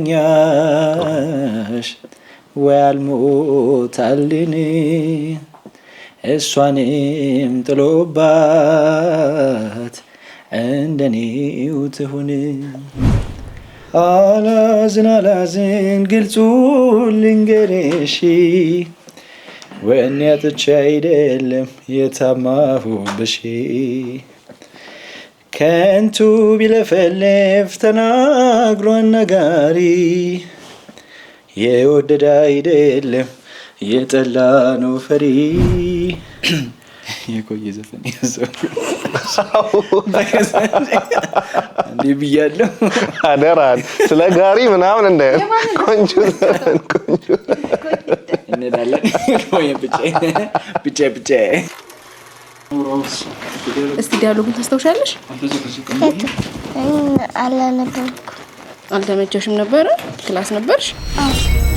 በሽተኛሽ ወይ አልሞታልን እሷንም ጥሎባት እንደኔው ትሁን። አላዝን አላዝን ግልጹን ልንገርሽ፣ ወኔ አጥቼ አይደለም የታማሁብሽ። ከንቱ ቢለፈልፍ ተናግሮ አናጋሪ፣ የወደደ አይደለም የጠላ ነው ፈሪ። የቆየ ዘፈን እንዲህ ብያለሁ። አደራን ስለ ጋሪ ምናምን እንደ ቆንጆ ዘፈን ቆንጆ። እንሄዳለን። ብቻ ብቻ። እስቲ dialogue ኡን ታስታውሻለሽ? አላነበብኩም። አልተመቸሽም ነበረ? Class ነበርሽ? አዎ።